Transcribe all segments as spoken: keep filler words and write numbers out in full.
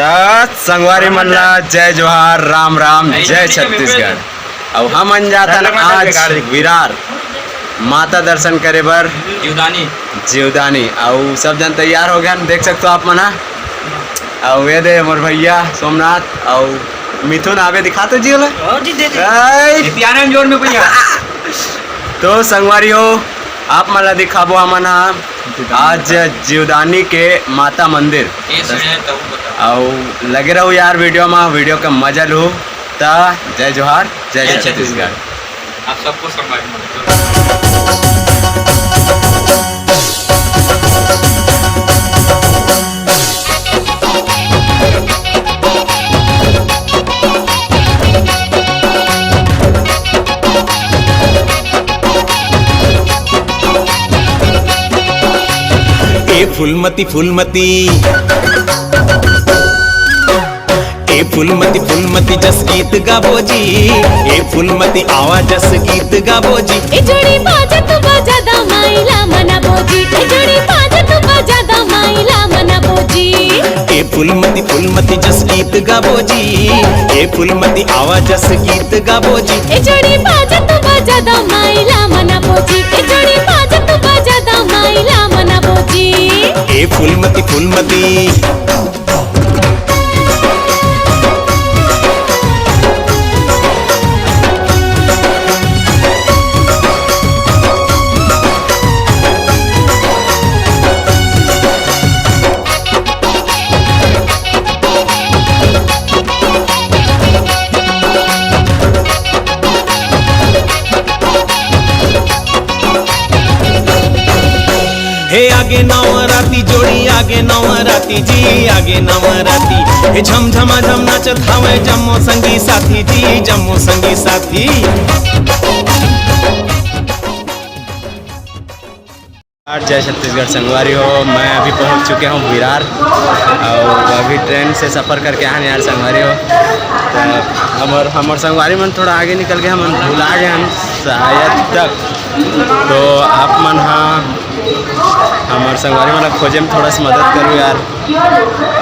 त संगवारी मन ला जय जोहार, राम राम, जय छत्तीसगढ़। अउ हमन जाथन आज विरार माता दर्शन करे बर जीवदानी। जीवदानी। अउ सब जन तैयार हो गए हन, देख सकते हो आप मन ह। अउ ये दे मोर भैया सोमनाथ अउ मिथुन आवे, दिखा तो जी ओला। ओ जी, दे दे। ए! ये प्यारा जोर में भैया। तो संगवारी हो, आप मन ला दिखाबो हमन ह आज जीवदानी के माता मंदिर। ये सुने तो बता। अउ लगे रहो यार वीडियो में, वीडियो का मजा लो। त जय जोहार, जय जय छत्तीसगढ़। छत्तीसगढ़। आप सबको संगवारी मन। ए फूलमती, फूलमती, ए फूलमती, फूलमती जस गीत गाबो जी। ए फूलमती, आवा जस गीत गाबो जी। ए जोड़ी बाजत बाजा दा माइला मना बोजी। ए जोड़ी बाजत बाजा दा माइला मना बोजी। ए फूलमती, फूलमती जस गीत गाबो जी। ए फूलमती, आवा जस गीत गाबो जी। ए जोड़ी बाजत बाजा दा माइला मना बोजी। ए जोड़ी बाजत बाजा दा माइला मना बोजी। ए फूलमती, फूलमती। हे आगे नवराती जोड़ी, आगे नवराती जी, आगे नवराती। हे झमझमा झम नाचत हावय जम्मो संगी साथी जी, जम्मो संगी साथी। यार, जय छत्तीसगढ़ संगवारी हो, मैं अभी पहुंच चुके हूँ विरार और अभी ट्रेन से सफ़र करके आए हैं यार संगवारी हो। तो हमर हमर संगवारी मन थोड़ा आगे निकल के हमन भुला गए हैं शायद तक। तो आप मन हा हमर संगवारी मन ला खोजे में थोड़ा सा मदद करू यार।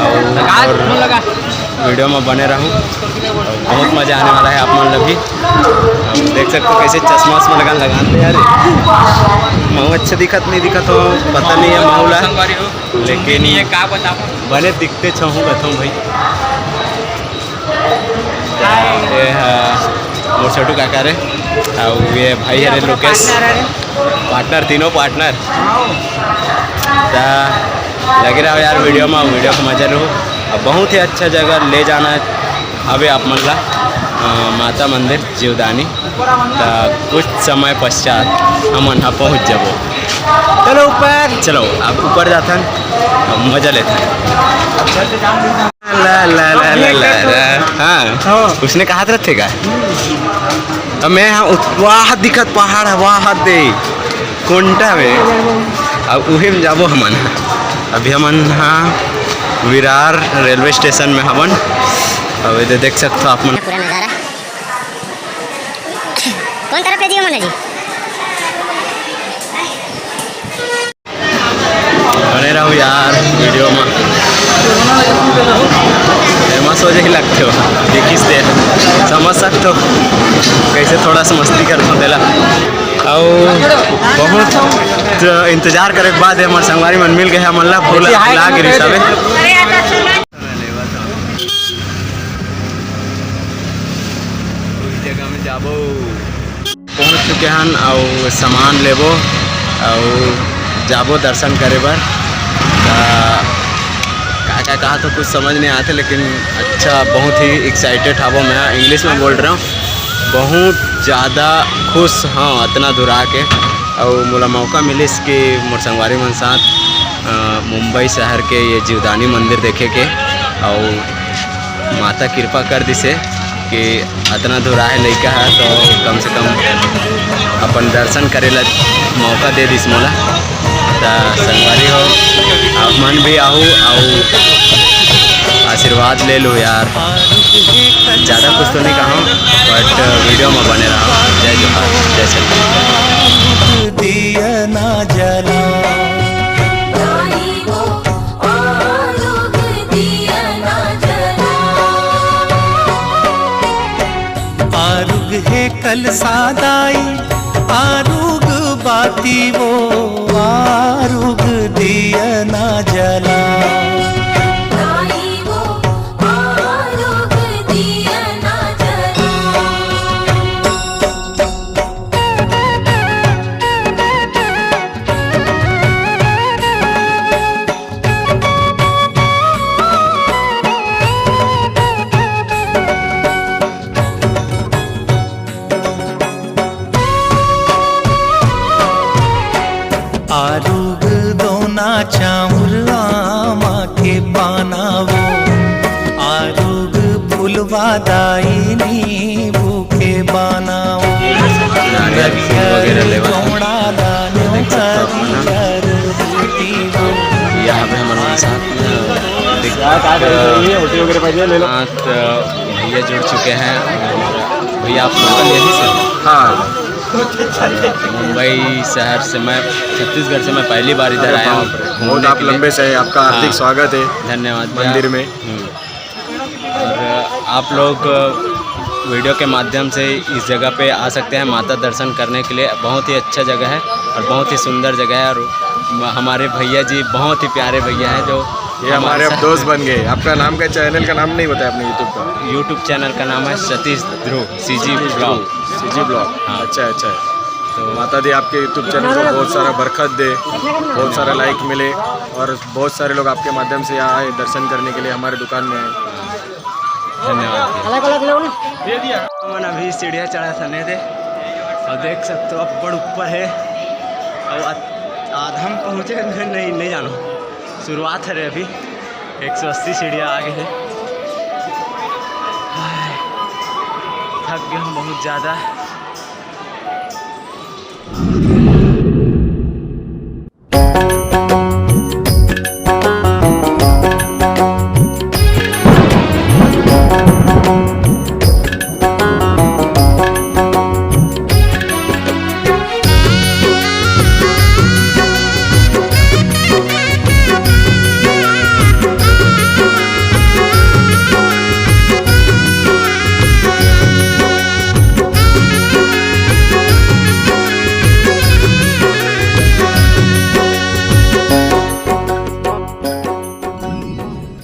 और, और वीडियो में बने रहू, बहुत मजा आने वाला है आप मन ला भी। आप देख सकते हो कैसे चश्मा उश्मा लगा, लगा ले यार। महू अच्छा दिखत नहीं दिखत हो, पता नहीं है महू ला, लेकिन ये का बताओ, बने दिखते छहू कथों भाई। ये हा मोर छोटू काका रे, अउ ये भाई हरे लोकेश, पार्टनर, तीनों पार्टनर। ता लगे रहो यार वीडियो में, वीडियो को मजा लो। अब बहुत ही अच्छा जगह ले जाना है अबे आप मन ला, अ, माता मंदिर जीवदानी। ता कुछ समय पश्चात हमन हा पहुँच जबो। चलो ऊपर, चलो अब ऊपर जाथन, अब मजा लेथन। ला, ला, ला, ला, ला, ला। हाँ, हाँ। उसने कहा था थे का? अब मैं हाँ, उत-, वाह दिखत पहाड़ है, वाह दे, कोंटा में। अब उहे में जाबो हमन। अभी हमन हाँ विरार रेलवे स्टेशन में हमन। अब इधर देख सकते हो आप मन। पूरा नज़ारा। कौन तरफ ले जी हमन जी? बने रहो यार वीडियो में। फेमस हो जाही लगथे हो, देखिस ते समझ सकथो कैसे थोड़ा सा मस्ती करथो तेला। अउ बहुत इंतजार करे के बाद हमर संगवारी मन मिल गए, हमन ला भुला, भुला गिरी सबे। जगह में जाबो। पहुँच चुके हन अउ सामान लेबो अउ जाबो दर्शन करे बर। त का का कहा तो कुछ समझ नहीं आते, लेकिन अच्छा, बहुत ही एक्साइटेड हवो मैं, इंग्लिश में बोल रहा हूँ। बहुत ज़्यादा खुश हाँ अतना दूर आके, अउ मोला मौका मिलिस कि मोर संगवारी मन साथ, अ, मुंबई शहर के ये जीवदानी मंदिर देखे के, अउ माता कृपा कर दिसे कि अतना दूर आए लइका ह, तो कम से कम अपन दर्शन करे ला मौका दे दिस मोला। त संगवारी हो, आप मन भी आहू अउ आशीर्वाद ले लो यार। ज़्यादा कुछ तो नहीं कहा, but वीडियो में बने रहा। जय जोहार, जय छत्तीसगढ़। दिया ना जला। दिया ना जला। जलसा दाई आरुग बाती वो, आरुग दिया ना जला। आरुग दोना चाउर आमा के पाना वो, आरुग फुलवा दाई नींबू के बाना वो। नारियल फूल वगैरह लेवा था। देख सकते हो आप मन ह। यहाँ पे हमारे साथ में दिख-, साथ भैया जुड़ चुके हैं। भैया आप लोकल यहीं से? हाँ। मुंबई शहर से मैं, छत्तीसगढ़ से मैं पहली बार इधर अरे आया हूँ बाप रे, बहुत घूमने आप के लिए। लंबे से आए, आपका हार्दिक हाँ। स्वागत है धन्यवाद भैया। मंदिर में। हम्म। और आप लोग वीडियो के माध्यम से इस जगह पे आ सकते हैं माता दर्शन करने के लिए। बहुत ही अच्छा जगह है और बहुत ही सुंदर जगह है। और म-, हमारे भैया जी बहुत ही प्यारे भैया हैं जो ये हमारे हमारे अब साथ दोस्त हैं। बन गए। आपका नाम क्या, चैनल का नाम नहीं बताया आपने YouTube का? YouTube चैनल का नाम है सतीश ध्रुव, सीजी ब्लॉग। CG blog. हाँ। अच्छा, अच्छा है। तो माता दी आपके YouTube चैनल को बहुत सारा बरकत दे, बहुत सारा लाइक मिले और बहुत सारे लोग आपके माध्यम से यहाँ आए दर्शन करने के लिए, हमारे दुकान में आए। धन्यवाद। अलग अलग लो ना। हमन अभी सीढ़िया चढ़त हन दे, अउ देख सकते हो, अब्बड़ ऊपर है, अउ आ-, आधा हम पहुँचे हन, नहीं, नहीं जानो, शुरुआत हरे अभी, एक सौ अस्सी सीढ़िया आगे है। हाय, थक गए हम बहुत ज़्यादा।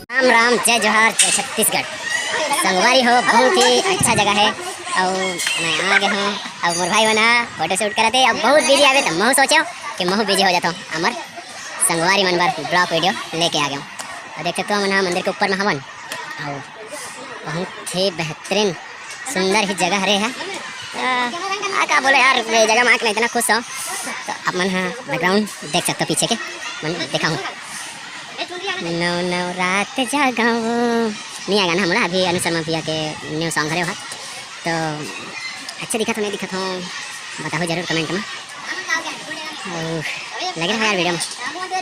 राम राम, जय जोहार, जय छत्तीसगढ़। संगवारी हो, बहुत ही अच्छा जगह है। अउ मैं आ गए हूँ, अउ मोर भाई मन ह फोटो शूट करत हे, अउ बहुत बिजी आवे, त महू सोचे कि महू बिजी हो जाता हूँ। हमर संगवारी मन बर ब्लॉग वीडियो लेके आ गए हूँ। अउ देख सकते हो, हमन ह मंदिर के ऊपर में हवन, अउ बहुत ही बेहतरीन सुंदर ही जगह हरे है। आ, आ का बोले यार, ये जगह में आके मैं इतना खुश हूँ। तो आप मन ह बैकग्राउंड देख सकते हो पीछे के, मन देखा हूँ। नौ नौ रात जागो, नहीं आएगा ना हमला, अभी अनु शर्मा भैया के न्यू सॉन्ग हरे हो। तो अच्छा दिखत हो, नहीं दिखत हो, बताओ जरूर कमेंट में। अउ लगे रहो यार वीडियो में,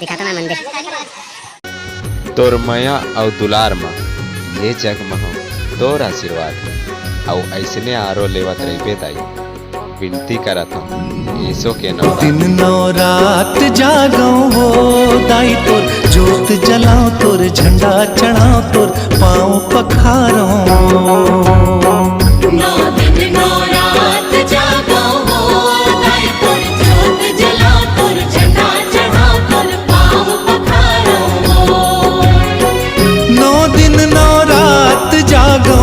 दिखाता मैं मंदिर। तोर मया अउ दुलार म ये जग म हो, तोर आशीर्वाद म अउ अइसने आरो लेवत रहिबे दाई। विनती करत हूँ, एसो के नवरात। दिन नवरात जागो वो दाई, तोर जोत जलाओ, तोर झंडा चढ़ाओ, तोर पाँव पखारो। नौ दिन नवरात जागो वो दाई, तोर जोत जलाओ, तोर झंडा चढ़ाओ, तोर पाँव पखारो। नौ दिन नौ रात जागो,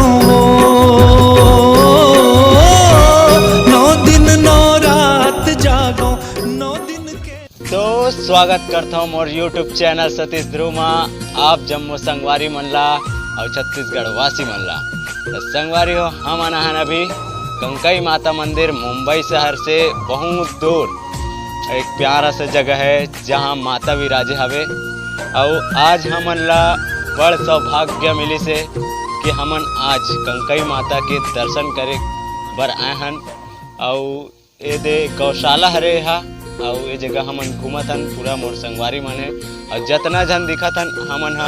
नौ दिन नौ रात जागो, नौ दिन के। तो स्वागत करता हूँ मोर YouTube चैनल सतीश ध्रुव मा आप जम्मो संगवारी मन ला अउ छत्तीसगढ़ वासी मन ला। तो संगवारी हो, हमन आहन अभी कंकई माता मंदिर मुंबई शहर से बहुत दूर एक प्यारा सा जगह है, जहाँ माता विराजे हवे। अउ आज हमन ला बड़ सौभाग्य मिलिस हे कि हमन आज कंकई माता के दर्शन करे बर आए हन। अउ ए दे गौशाला हरे हा, अउ ए जगह हमन घूमत हन, पूरा मोर संगवारी मन हे, अउ जतना झन दिखत हन, हमन ह,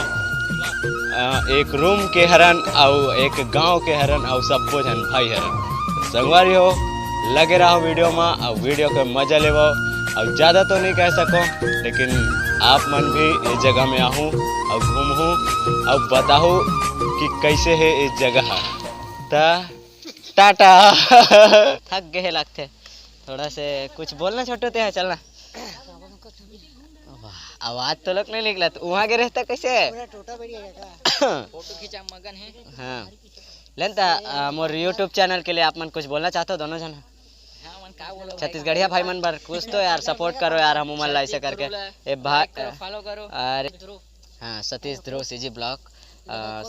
अ, एक रूम के हरन, अउ एक गांव के हरन, अउ सब्बो झन भाई हरन। संगवारी हो, लगे रहो वीडियो मा, अउ वीडियो के मजा लेवो। अउ ज्यादा तो नहीं कह सको, लेकिन आप मन भी ए जगह में आहू, अउ घूमहू, अउ बताहू कि कैसे है ए जगह। त टाटा। थक गए लगथे। थोड़ा से कुछ बोलना छोटू ते है, चलना। वाह, आवाज तो लोग नहीं निकला, तो वहाँ के रहता कैसे? पूरा टोटा बढ़िया है का? फोटो खींचा मगन है। हाँ। लेन ता, आ, मोर YouTube चैनल के लिए आप मन कुछ बोलना चाहते हो दोनों जन? हाँ, मन का बोलो भाई? छत्तीसगढ़िया भाई मन बर कुछ तो यार सपोर्ट करो यार, हम उमन ला ऐसे करके। ए भाई, फॉलो करो। अरे ध्रुव। हाँ, सतीश ध्रुव सीजी ब्लॉग,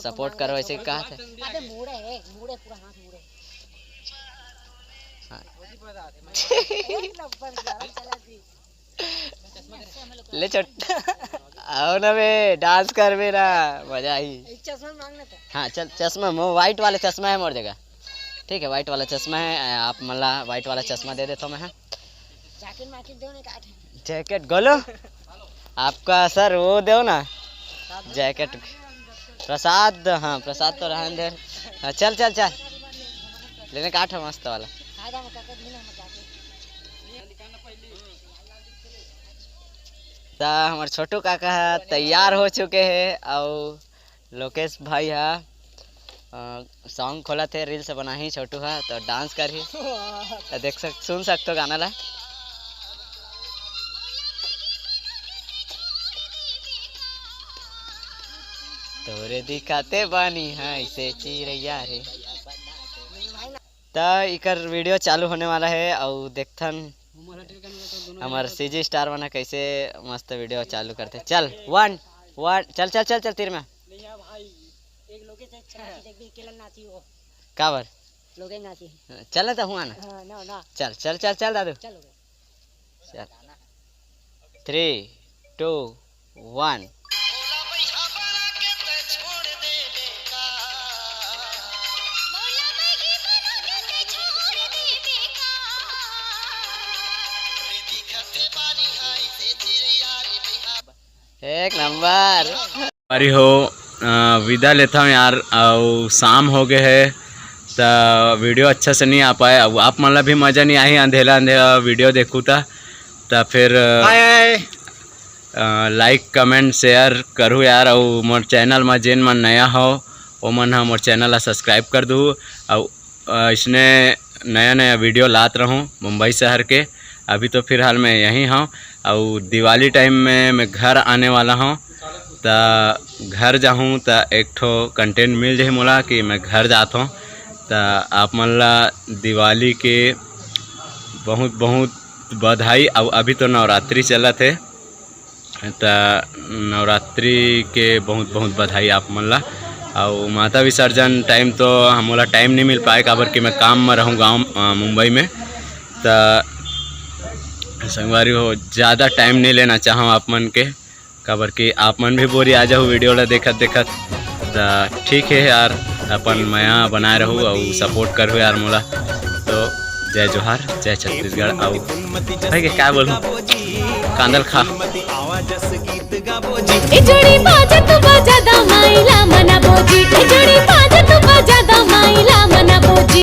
सपोर्ट करो ऐसे कहा थे। अबे मुड़े है, मुड़े पूरा हाथ मुड़े। हाँ। एक नंबर यार, चला जी। ले छोट। आओ ना बे, डांस कर बे ना, मजा आई। एक चश्मा मांगना था। हाँ चल, चश्मा, वो व्हाइट वाला चश्मा है मोर जगह। ठीक है, व्हाइट वाला चश्मा है, आप मला व्हाइट वाला चश्मा दे देता हूँ मैं, हाँ। जैकेट मैकेट दो ना, काट है। जैकेट गोलो, आपका सर वो दो ना, जैकेट। प्रसाद, हाँ, प्रसाद तो रहन दे। हाँ, चल चल चल, लेने का आठ मस्त वाला। हाँ, जा, मैं काका जी ना, मैं काका। त हमर छोटू काका ह तैयार हो चुके हे, अउ लोकेश भाई ह, अ, सॉन्ग खोलत हे, रील्स बनाही छोटू ह, तो डांस करही। त देख सक-, सुन सकतो गाना ला। तोरे दिखाते बानी है इसे चिरैया रे। त इकर वीडियो चालू होने वाला है, अउ देखथन हमर सीजी स्टार मन ह कैसे मस्त वीडियो चालू करथे। चल, वन, वन, चल, चल, चल, चल, तीर में। नहीं यार भाई, एक लोगे से अच्छा चीज, एक भी अकेला नाची हो। काबर? लोगे नाची। चल ना तो हुआ ना। हाँ, ना, ना। चल, चल, चल, चल दादू। चल लोगे। चल। थ्री, टू, वन। एक नंबर। अरे हो, अ, विदा लेता हूँ यार, अउ शाम हो गए है, त वीडियो अच्छा से नहीं आ पाए। अब आप मन ला भी मजा नहीं आही, अंधेला अंधेला वीडियो देखू त, त फिर, अ, हाय, हाय। अ, लाइक, कमेंट, शेयर करू यार, अउ मोर चैनल म जेन मन नया हो, ओमन ह मोर चैनल ला सब्सक्राइब कर दू, अउ अ, इसने नया नया वीडियो लात रहूँ मुंबई शहर के। अभी तो फिलहाल मैं यहीं हूँ, और दिवाली टाइम में मैं घर आने वाला हूँ, त घर जाहूँ त एक ठो कंटेंट मिल जाही मोला कि मैं घर जात हूँ। त आप मन ला दिवाली के बहुत बहुत बधाई। और अभी तो नवरात्रि चलत है, त नवरात्रि के बहुत बहुत बधाई आप मन ला। अउ माता विसर्जन टाइम तो हमोला टाइम नहीं मिल पाए, काबर कि मैं काम में रहूँ गाँव, अ, मुंबई में। त संगवारी हो, ज़्यादा टाइम नहीं लेना चाहूँ आप मन के, काबर कि आप मन भी बोरिया जाहू वीडियो ला देखत देखत। त ठीक है यार, अपन मया बनाए रहू अउ सपोर्ट करहू यार मोला। तो जय जोहार, जय छत्तीसगढ़। अउ भाई के का बोलूं, कांदल खा। ए जोड़ी बाजत बजादा माइला मना भोजी, ए जोड़ी बाजत बजादा माइला मना भोजी।